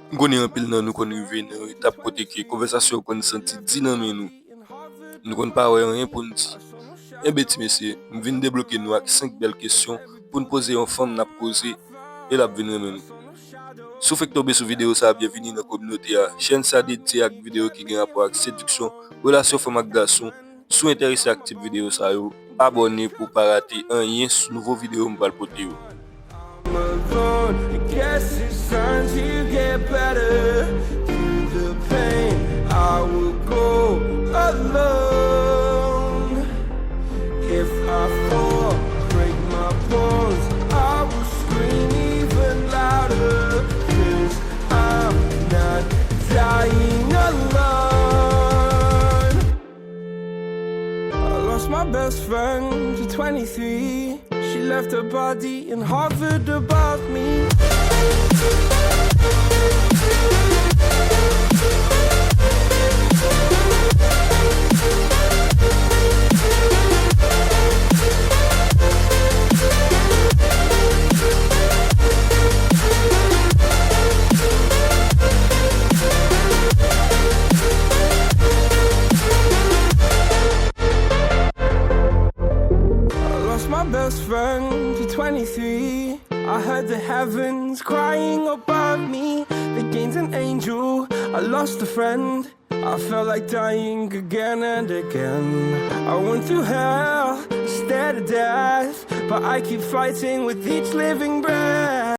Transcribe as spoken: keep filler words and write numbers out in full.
M konnen anpil nan nou konn rive nan yon etap kote ke konvèsasyon yo konn santi di nan men nou. Nou konn pa wè anyen pou n di. Enben, ti mesye, m vin debloke nou ak senk bèl kesyon pou n poze yon fanm n ap koze e l ap vin renmen nou. Si w fèk tonbe sou videyo sa a, byenvini nan kominote a. Chèn sa dedye ak videyo ki gen rapò ak sediksyon, relasyon fanm ak gason. Si w enterese ak tip videyo sa yo, abòne pou w pa rate anyen sou nouvo videyo m pral pote yo. I'm alone. I guess it's time to get better. Through the pain, I will go alone. If I fall, break my bones, I will scream even louder. 'Cause I'm not dying alone. I lost my best friend to twenty-three. She left her body and hovered above me. I lost my best friend to twenty-three. I heard the heavens crying above me. They gained an angel. I lost a friend. I felt like dying again and again. I went through hell instead of death, but I keep fighting with each living breath.